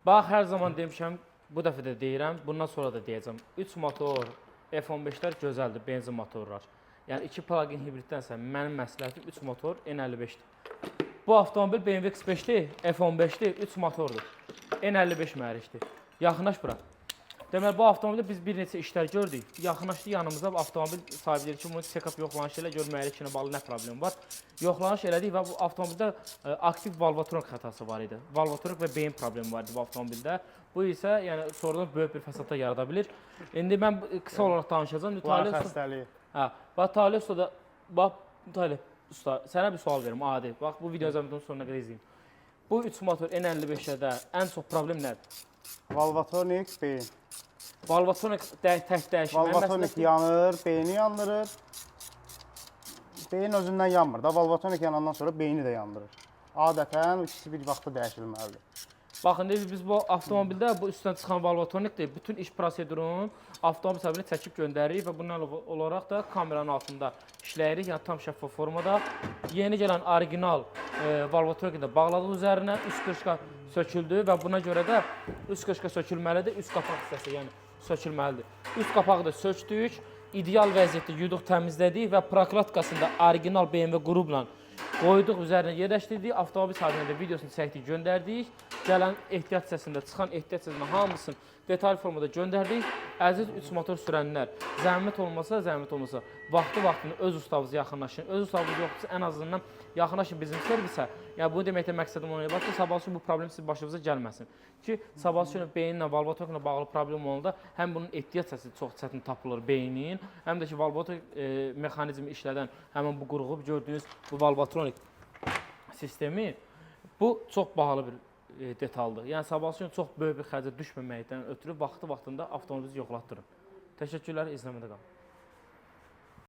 Bax, hər zaman demişəm, bu dəfə də deyirəm, bundan sonra da deyəcəm. 3 motor F15-lər gözəldir, benzin motorlar. Yəni 2 plug-in hibridдənsə mənim məsləhətim 3 motor N55-dir. Bu avtomobil BMW X5-dir, F15-dir, 3 motordur. N55 mühərrikdir. Yaxınlaş bura. Deməli bu avtomobildə biz bir neçə işlər gördük. Yaxınlaşdı yanımıza, avtomobil sahibi deyir ki, bunu check-up yoxlanışı elə gör mühərriklə bağlı nə problem var. Yoxlanış elədik və bu avtomobildə aktiv valvotronik xətası var idi. Valvotronik və beyin problemi var idi bu avtomobildə. Bu isə yəni sonradan böyük bir fəsadlar yarada bilir. İndi mən qısa olaraq danışacağam. Bunların Talih usta, xəstəliyi. hə, bax Talih usta da, bax Talih usta, sənə bir sual verim adi. Bax bu video zəhmətin sonuna qədər izləyin. Bu 3 motor N55-də ən çox problem nədir? Valvotronik beyin. Valvotronik tək dəyişmək Valvotronik yanır, beyni yandırır. Beyin özündən yanmır da, valvotronik yanandan sonra beyni də yandırır. Adətən ikisi bir vaxtda dəyişilməlidir. Baxın, biz bu avtomobildə bu üstdən çıxan valvotronikdir. Bütün iş prosedurunu avtomobil sahibinə çəkib göndəririk və bundan olaraq da kameranın altında işləyirik, yəni tam şəffaf formada. Yeni gələn orijinal valvotronik də bağladıq üzərinə, üst qışqa söküldü və buna görə də üst qışqa sökülməlidir, üst qapaq hissəsi yəni sökülməlidir. Üst qapağı da sökdük, ideal vəziyyətdə yuduq, təmizlədik və prokladkasını da orijinal BMW qrupla qoyduq, üzərinə yerləşdirdik. Avtomobil sahibinə də videosunu çəkdik, göndərdik. Gələn ehtiyat hissəsində, çıxan ehtiyat hissəsində hamısını detal formada göndərdik. Əziz 3 motor sürənlər, zəhmət olmasa, zəhmət olmasa, vaxtı-vaxtında öz ustavınıza yaxınlaşın. Öz ustavınız yoxdursa, ən azından yaxınlaşın bizim servisə. Yəni bunu deməkdə məqsədim ona ibarətdir ki, sabah bu problem sizin başınıza gəlməsin. Ki, sabah üçün beyinlə, valvotroniklə bağlı problem olanda həm bunun ehtiyat hissəsi çox çətin tapılır beynin, həm də ki, valvotronik mexanizmi işlədən həmin bu qurğu gördüyünüz bu valvotronik sistemi, bu çox bahalı bir detaldır. Yəni sabah üçün çox böyük bir xərcə düşməməkdən ötürü vaxtı-vaxtında avtomobilinizi yoxlatdırın. Təşəkkürlər, izləmədə qalın.